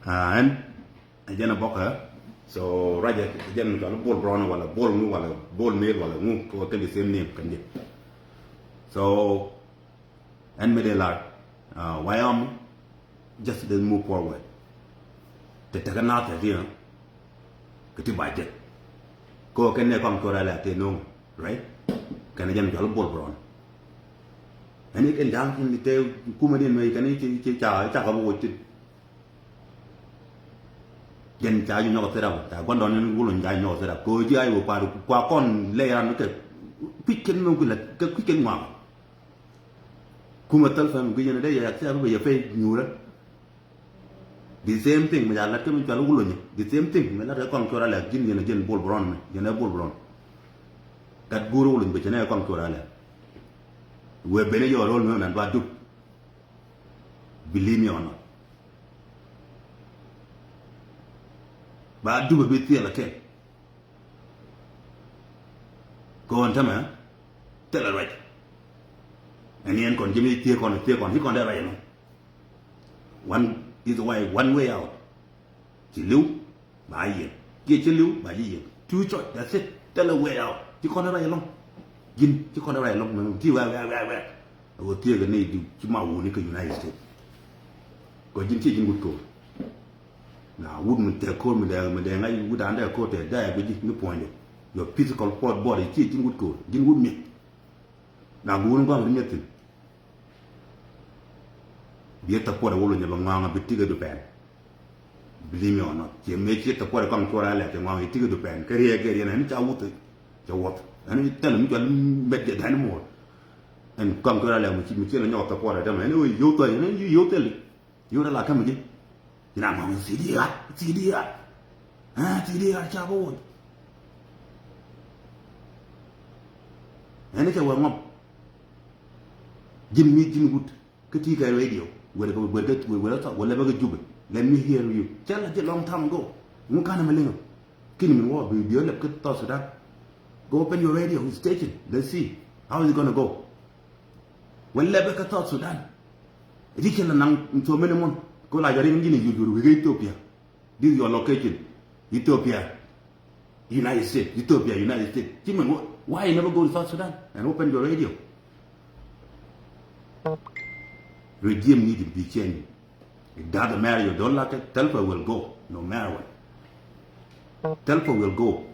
Ah, ɛn ɛ jɛn ɛ bɔkɛ. So ruacɛ ɛ jɛn cɔal Bol Brown wala Bol ŋu wala Bol Mel wala ŋu kɛ wä kɛn the same name kɛn jɛ. So ɛn mi dee lar. Wyoming, just let's move forward. Te tekɛ naath te thi̱n kɛ ti ba jek. Kɛ ɣöö kɛn nɛ kɔaŋ cuɔr alɛ te no̱o̱ŋ, right? Kɛn jɛn cɔal Bol Bron. Ɛn i̱ kɛn ja̱a̱ŋ tin te kumɛ din mɛ kɛn i̱ ci ca ca kɛ bi woc tin. Jɛn ca ju nyɔk thirap ca gua̱ndɔn in wulun ca nyɔk thirap kɛ ɣöö ji̱ a i̱ wä kua kua kɔn lɛ ran kɛ kui̱c kɛn mɛ kui̱c lɛ kɛ kui̱c kɛn ŋuak. Kumɛ thäl fɛm guic yɛn dee yɛ yak thirap bɛ yɛ pɛy nyuurä. The same thing mi ca lat kä mi cual wulun. The same thing mi lat kɛ kɔn cuɔr alɛ ji̱n yɛn a ji̱n Bol Bron mi yɛn a Bol Bron. Gat guur wulun bɛ cɛ nɛ kɛ kɔn cuɔr alɛ. Wee ben i̱ yɔɔr ro̱l mi mɛn ba dup. Believe me or not. Ba dup a bi thiel a kɛl. Kɔn tämɛ thil a ruac. Ɛn yɛn kɔn ji̱ mi thiek kɔn thiek kɔn ci kɔn dee ruac ɛnɔ. One is why one way out. Ci li̱w ba yiëk. Kiɛ ci li̱w ba ci yiëk. Two choice, that's it. Thil a way out. Ci kɔn dee ruac ɛlɔ̱ŋ. Ji̱n ci kɔn dee ruac ɛlɔ̱ŋ mɛ ti wɛɛk wɛɛk wɛɛk wɛɛk. A wä thiek a nɛy diw ci ma wuni kä United States. Kɔ ji̱n ci ji̱n wut ko̱o̱r. Na wut mi tɛk ko̱r mi dɛɛ mi dɛɛ ŋa̱c wut an dɛɛ ko̱r tɛɛ dɛɛ bi ji̱ ni puɔ̱nydu. Your physical part body ci ji̱n wut ko̱r ji̱n wut mi̱eth. Na guun gua̱m ri mi̱eth thi̱n. Bi ɛ thäpuɔt ɛ wul nyɛ bɛ ŋɔaŋ bi tikɛ du pɛn. Believe me or not ciɛ mëë ci thäpuɔt ɛ kɔŋ cuɔr alɛ cɛ ŋɔaŋ i̱ tikɛ du pɛn kä riɛk kɛ riɛn ɛn ca wuth. Cɛ wuth ɛn thɛl mi cual mɛt jɛ dɛn muɔr. Ɛn kɔŋ cuɔr alɛ mi ci mi ci lɛ nyɔk thäpuɔt ɛ tämɛ ɛn wee yio̱w thäl ɛn yio̱w thäl. Yio̱w rɛ la käm ji̱. Ji̱n a ŋɔ̱ŋ C D ɣa̱t, C D ɣa̱t. Aa, C D ɣa̱t ca bä woc. Ɛn cɛ wee ŋɔm. Ji̱n mi ji̱n wut. Kä ti kɛ radio. Wet kɛ wet kɛ wet wet kɛ wet lɛ bä kɛ Jubɛ. Let me hear you. Cɛ la ji̱ long time ago. Ŋu kanɛ mɛ liŋä. Kini min wä bi bi lɛp kä South Sudan. Go open your radio station. Let's see. How is it gonna go? Wä lɛpɛ kä South Sudan. Ri kɛ la naŋ so many month. Ko la jari ŋin yur yur wi̱i̱ Ethiopia. This is your location. Ethiopia. United States. Ethiopia, United States. Ci mɛn why you never go to South Sudan and open your radio? Regime need to be changed. It doesn't matter you don't like it. Telfer will go no matter what. Telfer will go.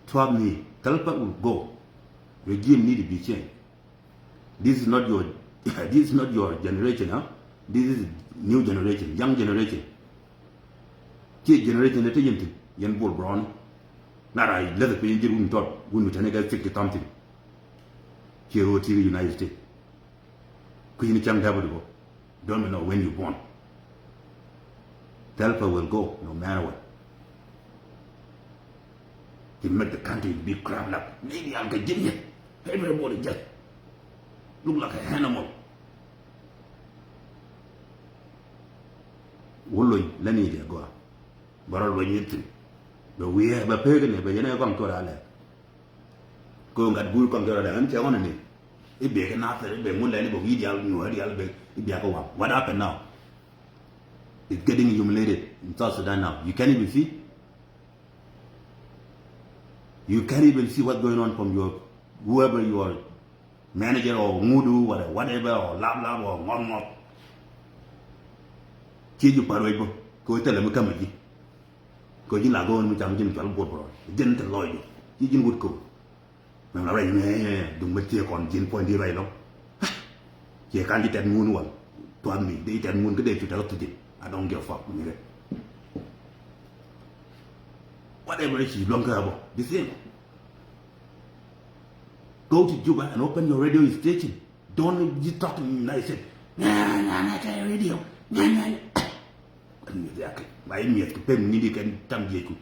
Trust me, Telfer will go. Regime need to be changed. This is not your this is not your generation, huh? This is new generation, young generation. Kiɛ generation ni te yɛn thin yɛn Bol Bron. Ŋa̱t a leth piny ji̱ wun tɔt wun mi tɛni kɛ sixty something. Kiɛ ɣöö ti United States. Kui̱ni cäŋ däbä di bä. Don't know when you born. Telfer will go no matter what. He make the country be crap like maybe I'll get Jimmy. Everybody just look like an animal. Wulony lɛ ni jɛ gɔaa. Bɛ rɔ luɔny ni thi̱n. Bɛ wiee bɛ pek ni bɛ yɛn ɛ kɔŋ cuɔt alɛ. Kɛ ɣöö gat guur kɔn kɛ rɔ dɛ ɣän cɛ ɣɔn ni. I̱ bek kɛ nathɛr i̱ bek ŋun lɛl i̱ bɛ wi̱i̱ diaal nuɔ̱ɔ̱r diaal i̱ bek i̱ biak kɛ waŋ. What happened now? It's getting humiliated in South Sudan now. You can't even see. You can't even see what's going on from your whoever you are manager or ŋudu wala whatever or lap lap or ŋɔp ŋɔp. Ci ju par wec bä kɛ wec thilɛ mi kämɛ ji̱. Kɛ ji̱n la go̱o̱n mi cam ji̱n cual buɔt bä rɔ ji̱n te lɔcdu ci ji̱n wut ko̱o̱r. Mɛm la rɛy mɛ duŋ mɛ tiee kɔn ji̱n puɔ̱ny di rɛy lɔ. Ciɛ kan ji̱ tɛt ŋun wal tuath mi dee tɛt ŋun kä dee cu tɛt lɔ thi̱ji̱n. I don't give a fuck mi rɛ. Whatever ci luɔ̱ŋ kä bä the same. Go to Juba and open your radio station. Don't you talk to me like that. Nya nya nya nya radio. Nya nya nya. Pɛn miɛth ya kɛ ba yi miɛth kɛ pɛn ni di kɛn tam jiɛ ku.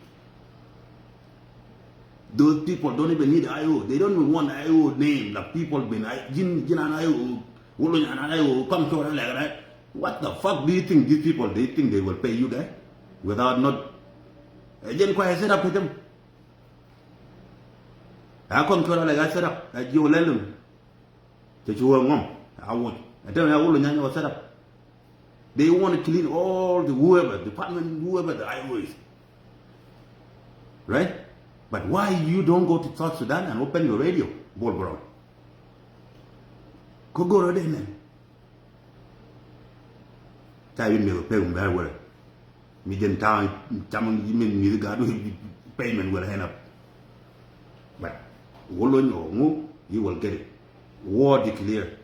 Those people don't even need I O. They don't even want I O name. The people been I ji̱n ji̱n an I O. Wolo nyan an I O. Come to an like that. What the fuck do you think these people? They think they will pay you guys without not. Ɛ jɛn kua ɛ set up kɛ jɛm. Ɛ kɔn kɛ rɔ lɛ ɛ set up ɛ jiɛ wä lɛlum. Cɛ cu wä ŋɔm a woc ɛ tɛm ɛ wolo nyan ɛ wä set up. They want to clean all the whoever department, whoever the I O is. Right? But why you don't go to South Sudan and open your radio? Bol Bron. Ko goro de nen. Ca yit mi pek mi bɛ wɛrɛ. Mi jɛn ta cam mi mi gaat payment will end up. But Wulony or ŋu, you will get it. War declare.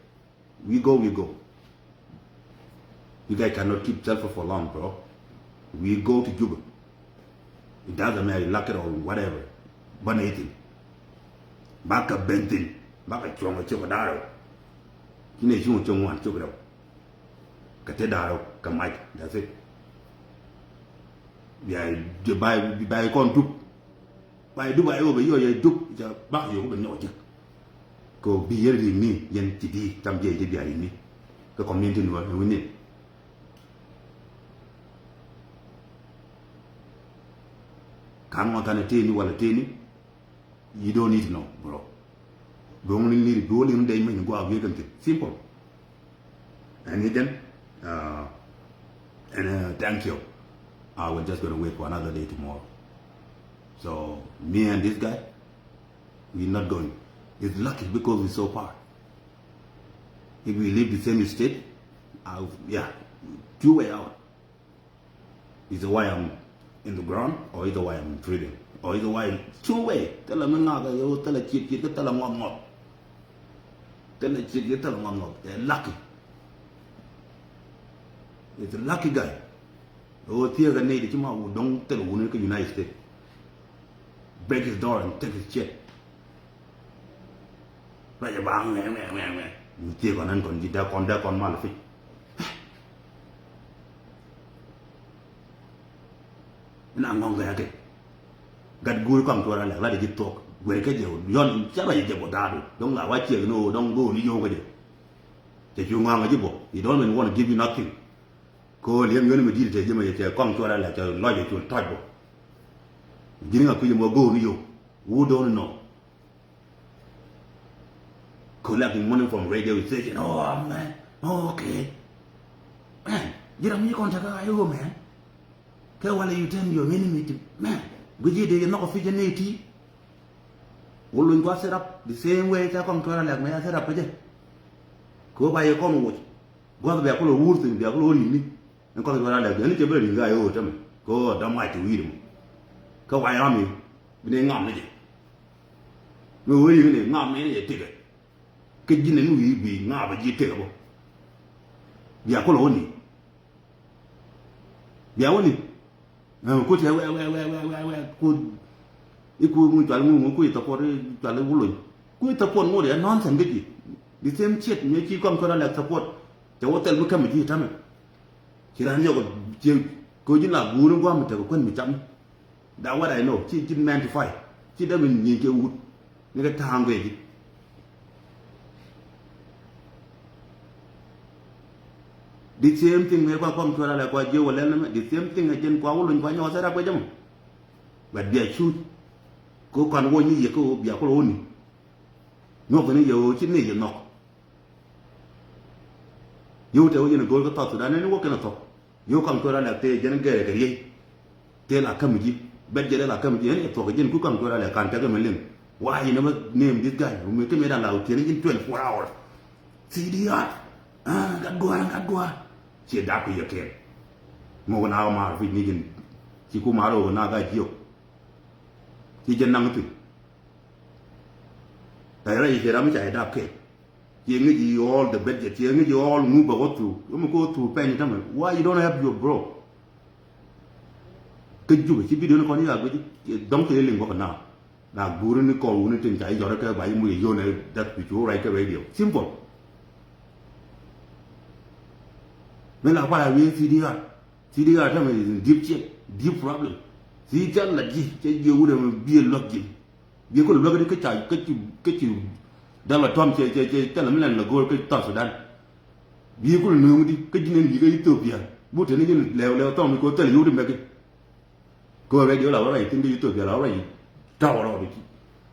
We go, we go. You guys cannot keep Salva for long, bro. We go to Juba. It doesn't matter, you like it or whatever. But anything. Baka bentin, baka chuang chuang daro. Kine chuang chuang wan chuang daro. Kate daro, kamai. That's it. Bia, bia, bia kon dup. Bia dup, bia yo, bia yo, bia dup. Ja bak yo, bia nyok jik. Ko bi yɛn ri mi, yɛn ti di, tam jɛ ti bia ri mi. Ka community ni wa, wi ni. Ka ŋɔ tani teni wala teni. You don't need to know, bro. Bi wä ni niri, bi wä ni niri dee mɛn ni gua wiye kan tin. Simple. And then, uh, and, uh, thank you. I will just gonna wait for another day tomorrow. So me and this guy, we not going. It's lucky because we so far. If we live the same state, I, yeah, two way out. Either way I'm in the ground or either way I'm trading or either way two way. Thilɛ mi ŋak, thilɛ ciet ciet, thilɛ ŋɔp ŋɔp. Thilɛ ciet ciet, thilɛ ŋɔp ŋɔp. They're lucky. It's a lucky guy. Ɣöö thiee kɛ nɛy ti ci ma wut dɔ̱ŋ thil wuni kä United States. Break his door and take his shit. Ruacɛ ba ŋuɛ ŋuɛ ŋuɛ ŋuɛ. Mi thiee kɔn ɛn kɔn ji̱ dee kɔn dee kɔn mal pic. Ina ŋɔŋ kɛ kɛ. Gat guur kɔŋ tuɔr alɛ la di ji̱ thuɔk. Guer kɛ jɛ yɔn ca ruacɛ jɛ bɔ daadu. Dɔŋ la wa ciek ni o dɔŋ go̱o̱r ni yio̱w kɛ jɛ. Cɛ cu ŋɔŋ kɛ ji̱ bɔ. He don't even want to give you nothing. Ko liɛm yoni mi dit te jima yɛ cɛ kɔŋ cuɔt alɛ cɛ lɔc yɛ cul tɔc bɔ. Jini ŋa kui̱ mɔ go̱o̱r ni yio̱w. Who don't know. Collecting money from radio station. Oh, man. Oh, okay. Man, jiram yi kɔn cɛ ka ayo, man. Kɛ wala you turn your enemy to, man. Guji de yɛ nɔk a fic a neti. Wulun gua set up the same way ca kɔŋ cuɔt alɛ mɛ ya set up kɛ jɛ. Ko ba yɛ kɔn wuc. Gua̱th bia kulɛ wur thi̱n, bia kulɛ wä ri̱ŋni. Ɛn kɔn cuɔt alɛ bia ni cɛ bä ri̱ŋ ka yɛ ɣöö tämɛ. Kɛ ɣöö dam wac ti wi̱i̱dɛ mɔ. Kä wac ram i̱ bi ni ŋam ni jɛ. Mi wä ri̱ŋni ŋam ni jɛ tikɛ. Kä ji̱n ɛn wi̱i̱ bi ŋaap ɛ ji̱ tikɛ bä. Bia kulɛ wä ni. Bia wä ni. Ɛ, ku tɛ wɛ, wɛ, wɛ, wɛ, wɛ, wɛ, ku, iku mu cual mu, mu ku i support, i cual i Wulony. Ku i support ŋot ya nonsense kä ji̱. The same shit, mi ci kɔm kɔn alɛ support. Cɛ wä thɛl mi käm ji̱ tamɛ. Ci ran nyɔk, ci, ko ji̱ la guur in guam tɛ ko kuen mi cam. That what I know. Ci, ci man to fight. Ci dɛ mi nyin kɛ wut. Ni kɛ ta̱a̱ŋ kɛ ji̱. The same thing ɛ kua kɔŋ cuɔt alɛ kua jiɛ wä lɛl ni mɛ. The same thing ɛ jɛn kua Wulony kua nyɔk sɛ rap kɛ jɛ mɔ. But bia cuuc. Ko kɔn wä ni yɛ ko bia kulɛ wä ni. Nyɔk ni yɛ wä ci ni yɛ nhɔk. Yio̱w tɛ wä yɛn a go̱o̱r kä South Sudan ni wä kɛn a thɔk. Yio̱w kaŋ cuɔt alɛ tëë jɛn gɛrɛ kɛ riey. Tëë la käm ji̱. Bet jɛ dee la käm ji̱. Ɛn yɛ thuɔk ji̱n ku kaŋ cuɔt alɛ kan tɛkɛ mi liŋ. Why you never name this guy? Mi kä mi dan la wä tiɛn ji̱n twenty four hour. C D R. Ah, gat gua̱a̱r, gat gua̱a̱r. Ciɛ dap kɛ yɛ kɛɛl. Ŋok na wä maar fic ni ji̱n. Ci ku maar wä na gat jiök. Ci jɛ naŋ thi̱n. Tɛy rɛy ciɛ ram mi ca yɛ dap kɛɛl. Ciɛ ŋi̱c yi all the budget, ciɛ ŋi̱c yi all ŋu bɛ wä through. Wä mi ko through pɛny tämɛ. Why you don't help your bro? Kä Jubɛ ci video ni kɔn yi a guic dɔ̱ŋ tëë liŋ bä kɛ na. Na guuri ni kɔn wuni tin ca yi jɔrɛ kɛ ba yi muc yonɛ dɛth bi cu rɛy kɛ radio. Simple. Mi la kual a wiee C D R. C D R tämɛ is in deep shit, deep problem. Ci ca la ji̱ ca jiɛ wut ɛmɛ biɛ luäk ji̱. Biɛ kul luäk di kä ca kä ci kä ci dal la tuam cɛ cɛ cɛ ca la mi lɛn la go̱o̱r kä South Sudan. Biɛ kul nööŋ di kä ji̱ nɛn yi̱ kä Ethiopia. But teni ji̱n lɛw lɛw thɔŋ mi ko thil yut mɛki. Ko radio la wara yi tin di Ethiopia la wara yi. Tawa rɔ di ci.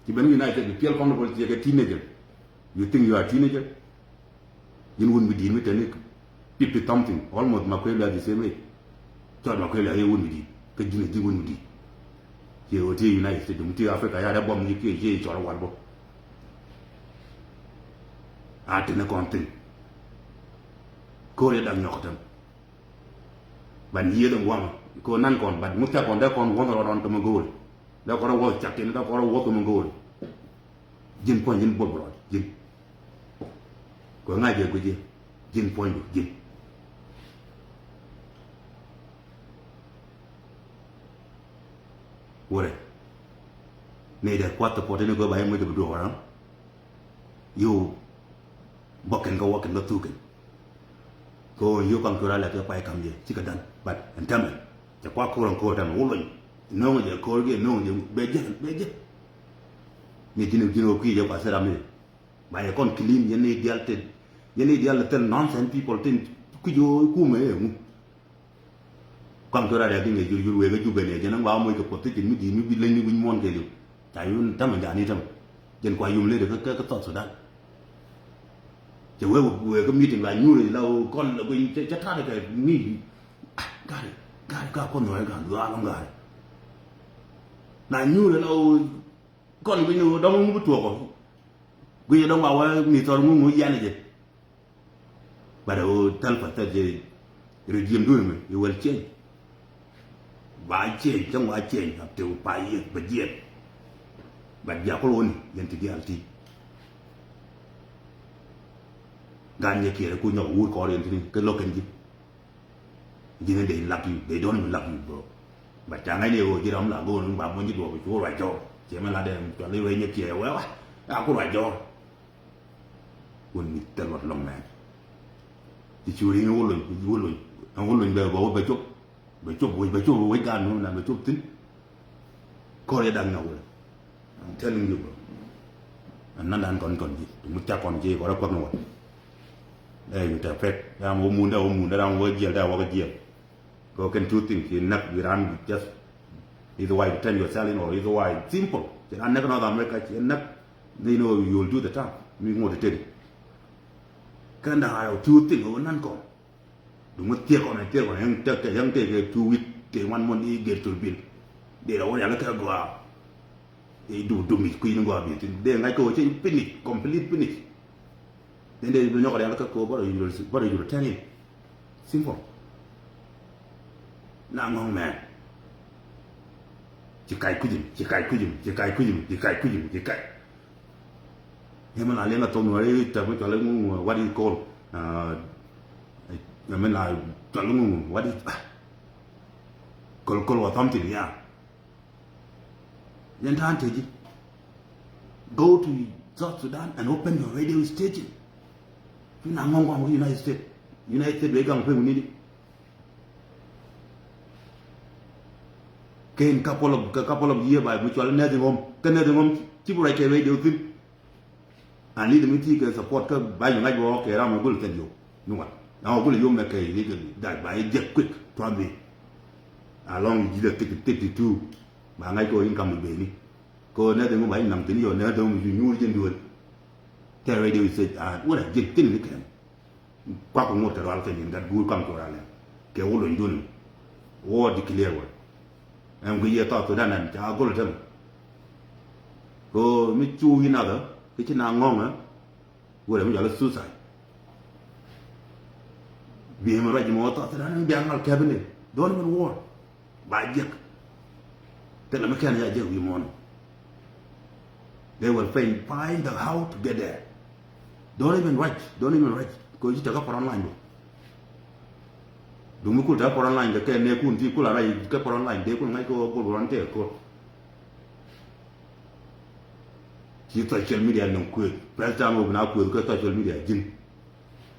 Ci ben United bi piɛl comfortable ci kɛ teenager. You think you are teenager? Ji̱n wun mi di̱i̱t mi teni fifty something, almost Makuei Lueth the same age. Cɔl Makuei Lueth yɛ wun mi di̱i̱t. Kä ji̱n a ji̱ wun mi di̱i̱t. Ci ɣöö ti United States, dum ti Africa ya dee buɔm ni kiɛ ci cɔl wal bä. A teni kɔn thin. Ko̱r yɛ dak nyɔk tɛm. Ban yiëëth in gua̱a̱ŋ kɛ nan kɔn, but ŋu thiak kɔn dee kɔn wuɔ̱th rɔɔd ɔn kɛ mi go̱o̱ri. Dee kɔn rɔ wuɔ̱th cak tin, dee kɔn rɔ wuɔ̱th kɛ mi go̱o̱ri. Ji̱n puɔ̱ny, ji̱n buɔl bi rɔɔd, ji̱n. Kɛ ŋa̱c jɛ guic ji̱, ji̱n puɔ̱ny bi, ji̱n. Wurɛ. Ni dee kuath support ni go̱o̱r ba yɛ muc kɛ bi duɔɔk ram. Yow. Bä kɛn kä wä kɛn kä thuk kɛn. Kɛ ɣöö yio̱k kaŋ cuɔ̱r a lɛ kɛ kuay ka̱m jɛ cikɛ dan, but ɛn tɛmɛ cɛ kuak ko̱r ɛn ko̱r tɛmɛ wä lony. No̱o̱ŋ jɛ ko̱r kiɛ no̱o̱ŋ jɛ bɛ jɛ bɛ jɛ. Ni ji̱n ji̱n ɣöö kui̱ jɛ kua thil ram ni. Ba yɛ kɔn clean, yɛn ni dial tin, yɛn ni dial tin nonsense people tin. Kui̱ jɛ ɣöö kumɛ ɛ ŋu. Kɔn kɛ rɔ̱ rɛ̈k i̱ ŋäc jur jur wëë kä Jubɛ ni jɛn ɛn ba moc kɛ position mi di̱i̱t mi bi leny ni wi̱c muɔ̱ɔ̱n kɛ liw. Ca yun tämɛ ja̱a̱n i̱ tämɛ. Jɛn kua yum lëëdɛ kä, kä, kä South Sudan. Cɛ wee, wee kä meeting la nyuur la kɔn la guiny cɛ, cɛ ta̱a̱dɛ kɛ mi. Ah, ga̱ri, ga̱ri ka kɔn nuɔ̱ɔ̱rɛ ga̱a̱n duaal ɔŋ ga̱ri. La nyuur la kɔn guiny dɔ̱ŋ ŋu bi tuɔɔk ɔ. Guiny dɔ̱ŋ ba wee mi thɔr ŋu ŋu yɛn jɛ. But ɣöö thäl pa thäl jɛ regime dun mi i̱ wɛl change. Ba change, cäŋ wa change, a te pa yieth bɛ jiɛt. But bia kul wuni yɛn ti diaal ti. Gan nyɛ kiɛrɛ ku nyɔk wur kɔɔr yɛn ti ni kɛ lo̱k kɛn ji̱. Ji̱n in they love you, they don't even love you, bro. But ca ŋa̱c ni ɣöö ji̱ ram la go̱o̱n ba muɔ̱ny ji̱ duɔɔk cu ruac jɔɔr. Ciɛ mɛ la dee cual i̱ wee nyɛ kiɛrɛ wee wa a ku ruac jɔɔr. Wun mi thil wat lɔŋ mɛn. Ti cu riŋ wä lony, wä lony. Ɛn wä lony bɛ bɛ wä bɛ cop. Bɛ cop wec, bɛ cop wec gaat nu nan bɛ cop thin. Kɔr yɛ dak nyɔk wä. I'm telling you, bro. Ɛn nan dan kɔn kɔn ji̱. Ti mu cak kɔn ji̱ kɔr ɛ kuäk ni wä. Ɛ mi tɛ pek. Ram wä mun dɛ wä mun dɛ, ram wä jiɛl dɛ wä kɛ jiɛl. Kɛ kɛn two things, ci näk bi raan just either way defend yourself in or either way simple. Ci raan näk North America, ci näk, you know, you'll do the time. Mi ŋot tëri. Kɛn da̱ŋ a two things wä nan kɔn. Duŋ wä thiek kɔn, thiek kɔn, yäŋ tek, yäŋ tek kɛ two week, te one month i̱ gɛr thol bil. Dee la wä rial kɛ gɔaa. I̱ dum dum i̱ kui̱ ni gɔaa bi thin. Dee ŋa̱c kɛ wä ci finish, complete finish. Then dee bi nyɔk rial kä ko bä rɔ yur, bä rɔ yur tɛn in. Simple. Na ŋɔŋ mɛ. Ci kac kucim, ci kac kucim, ci kac kucim, ci kac kucim, ci kac. Yɛ mɛ la liɛŋ a thok nuɔri tɛk mi cɔl iŋu, what is called? Uh, yɛ mɛ la cɔl iŋu, what is, ah. Kol kol wa something, yeah. Yɛn ta̱a̱n tëë ji̱. Go to South Sudan and open your radio station. Fi na ŋɔŋ kɔŋ United States. United States wee gaŋ pek wuni di. Kɛ in couple of, kɛ couple of year by mutual nothing home. Kɛ nothing home ci bi ruac kɛ radio thin. A ni dee mi ti kɛ support kä ba yɛ ŋa̱c bä kɛ ram mi gul thil yom. Ni wan. Na wä gul yom mɛ kɛ illegally. That ba yɛ jek quick. Trust me. A lɔŋ ji̱ dee thirty, thirty two. Ba ŋa̱c kɛ wä in kam mi beni. Kɛ wä nɛ dee ŋu ba in naŋ thin yɔ nɛ dee ŋu mi ju nyuur jɛ duel. Tɛ radio station a wä la jek thin ni kɛn. Kuak ŋot kɛ rual kɛ nyin gat guur kam cuɔr alɛ kɛ wä lony duni. Wä declare wä ɛn gui yɛ South Sudan ɛn ca gol tɛm. Kɛ mi cu yi nathä kɛ ci na ŋɔŋä. Wä rɛ mi jɔl suicide. Bi mi ruac mɔ South Sudan ɛn bia ŋal kɛpini. Don't even war. Ba jiɛk. Thilɛ mi kɛn ya jiɛk wi̱i̱ muɔ̱ɔ̱n. They will find, find the how to get there. Don't even rush. Don't even rush. Kɛ ci tekä front line bä. Duŋ mi kul tekä front line kɛ kɛ nɛɛkun ti kul a rush kɛ front line dee kul ŋa̱c kɛ wä gol run tɛɛ kul. Ci social media nɔŋ kuëth. First time wä bi na kuëth kɛ social media ji̱n.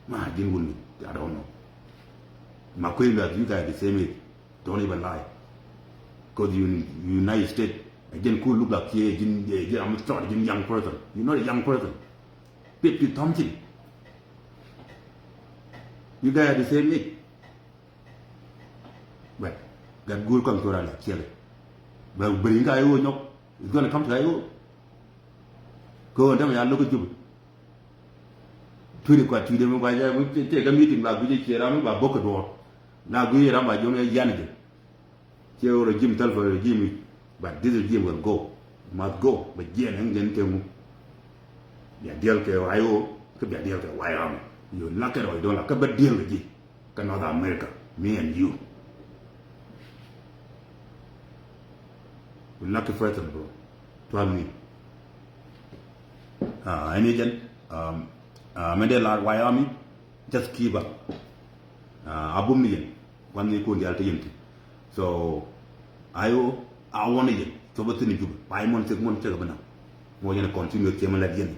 Ma ji̱n wuni. I don't know. Ma kuëth la you guys the same age. Don't even lie. Cause you, you United States. Ɛ jɛn ku look like here, jɛn, jɛn, I'm a short, jɛn young person. You're not a young person. Fifty something. You guys are the same age. But gat guur kɔn kura la kiɛlɛ. But bring ka yo nyok. It's gonna come to you. Ko ndam ya look at you. Twenty kwa twenty mo kwa ya mo te ka meeting la guje kiera mo ba bok duor. Na guje ram ba jong ya yan je. Cɛ wä regime thil fɛ regime i̱. But this regime will go. Must go. Bɛ jiɛn ɛn jɛn te ŋu. Bia diɛl kɛ I O kä bia diɛl kɛ White Army. You like it or you don't like it, kä bɛ diɛl kɛ ji̱. Kä North America, me and you. Lucky person, bro. Tual ni. Ah, any agent? Um, uh, mende la Wyoming. Just keep up. Ah, abum ni yen. Wan ni kun dial te yen ti. So, ayo, I want yen. So, but ni juba. Pai mon sek mon sek bana. Mo yen continue, chairman la yen.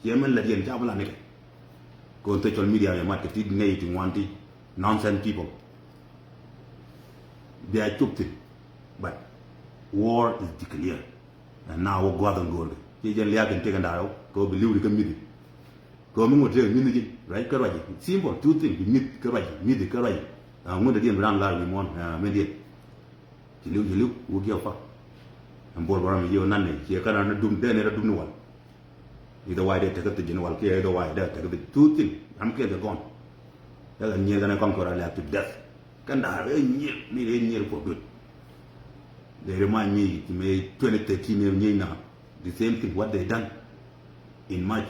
Chairman la yen, chabala ni. Ko social media ya mat ke ti ne ti wanti. Nonsense people. They are stupid. But war is declared. And now wä gua̱th in go̱o̱rkɛ ci jɛn liak in tekɛ nda̱a̱r wä kɛ wä bi li̱w di kä mi̱thi. Kɛ wä mi ŋot tekɛ mi̱thi ji̱ ruac kä ruac. Simple, two things, bi mi̱th kä ruac, mi̱thi kä ruac. Ŋot diɛn bi raan lar wi̱i̱ muɔ̱ɔ̱n, ah, mi diɛn. Ci li̱w, ci li̱w, wä giɛ wä fa. Ɛn bol bä ram mi jiɛ wä nan ni ciɛ kä nan ni dum dee ni rɔ dum ni wal. Either way dee tekɛ thiec ni wal kiɛ either way dee tekɛ thiec, two things. Ram kiɛ the gone. Dee kɛ nyier kɛn kɔŋ kɔr a lɛk to death. Kɛn da̱a̱r ɛ nyier, ni ɛ nyier for good. They remind me, me twenty thirteen, me nyina. The same thing what they done in March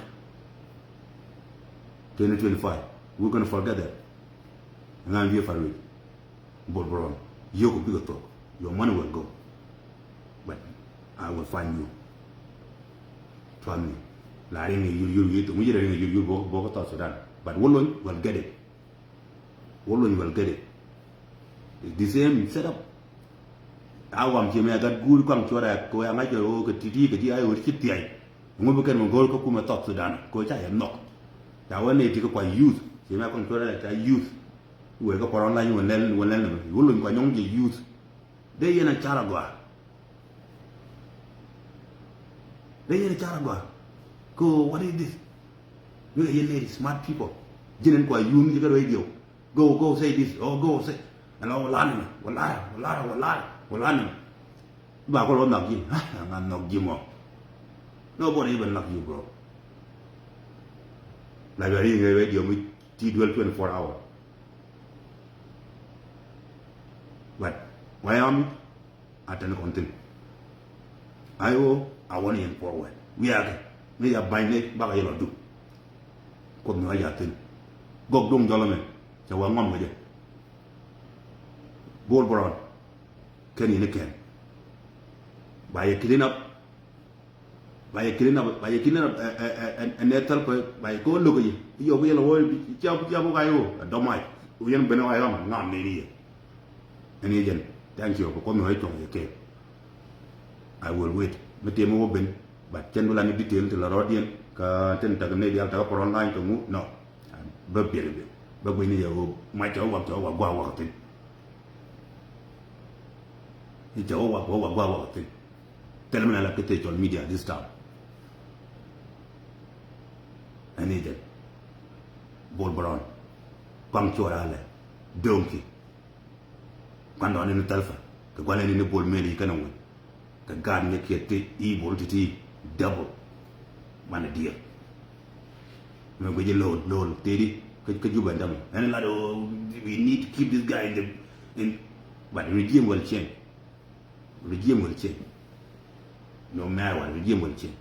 twenty twenty-five. We're gonna forget that. Ŋa bi far wec. Bol bä ram. Yio̱k bikɛ thok. Your money will go. But I will find you. Trust me. La riŋ yur yur yur. Ŋu yir riŋ yur yur bok bok South Sudan. But Wulony will get it. Wulony will get it. It's the same setup. A wam ci mɛ gat guur kɔaŋ cuɔrɛ ko ya ŋa̱c kɛ ro kɛ titi kɛ ti ay wër ci thiay. Ŋu bi kɛn mɛ go̱o̱r kä kumɛ South Sudan ko ca yɛ nhɔk. Ca wä nɛ ti kɛ kua youth ci mɛ kɔaŋ cuɔrɛ ca youth. Wëë kä pɔrɔn lany wä lɛl wä lɛl nɛ mɛ Wulony kua nyɔŋ jɛ youth. Dee yɛn a car a gɔaa. Dee yɛn a car a gɔaa. Ko what is this? Mi kɛ yɛn lady smart people. Ji̱n ɛn kua yun ji̱ kä radio. Go, go say this. Oh, go say. Ɛn ɔ wä lan ni mɛ wä lan wä lan wä lan wä lan ni mɛ. Ba kɔ lɔ nhɔk ji̱. Ŋa nhɔk ji̱ mɔ. Nobody even knock you, bro. La yɔ ri ŋɛ radio mi ti duel twenty-four hour. But why am a tɛn kɔn thin. Ayo, a wä ni yɛn forward. Wiakɛ mi ya ba̱ny ni bakɛ yɛ lɔ duk. Kuoth mi wa ya thin. Gɔk duŋ jɔlɔ mɛ cɛ wa ŋɔm kɛ jɛ. Bol bä ram. Kɛn yɛn ni kɛn. Ba yɛ clean up. Ba yɛ clean up, ba yɛ clean up, ɛ, ɛ, ɛ, ɛ, ɛ, nɛ thäl pɛ, ba yɛ kɛ wä lo̱k yɛ. Yɔ bi yɛ lɛ wä, ciap, ciap wä ka yɛ wä, a dɔm ay. Wä yɛn ben wa yɛ ram, ŋam ni ni yɛ. Ɛn yɛ jɛn, thank you, kɛ kɔn mi wä cuɔ̱ŋ yɛ kɛ. I will wait. Mi tëë mi wä ben, but cɛn bi la ni detail ti la rɔɔdiɛn, ka tin tak ni dial tak pɔrɔn line kɛ ŋu, no. Bä biɛl biɛl, bä guic ni yɛ wä, ma cɛ wä wak, cɛ wä wak guak wak thin. Ni cɛ wä wak, wä wak guak wak thin. Thil mi na la kɛ social media this time. Ɛn ni jɛn. Bol bä ram. Kɔaŋ cuɔr alɛ. Doŋki. Kuan dɔɔni ni thɛlfä. Kɛ gua̱n ni ni Bol Mel i̱ kɛn a wec. Kɛ gaat ni kiɛ ti i̱ Bol ti ti double. Banɛ diɛl. Mɛ guic i̱ lo̱l, lo̱l, tëëdi. Kä, kä Juba ɛn tämɛ. Ɛn lat, oh, we need to keep this guy in the, in, but regime will change. Regime will change. No matter what, regime will change.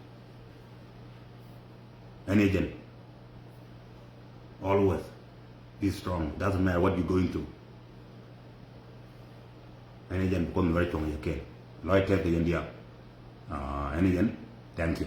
Any agent, always be strong. Doesn't matter what you're going through. Any agent, because very strong, you can. Lɔc tɛth kɛ yɛn diaal. Uh, any agent, thank you.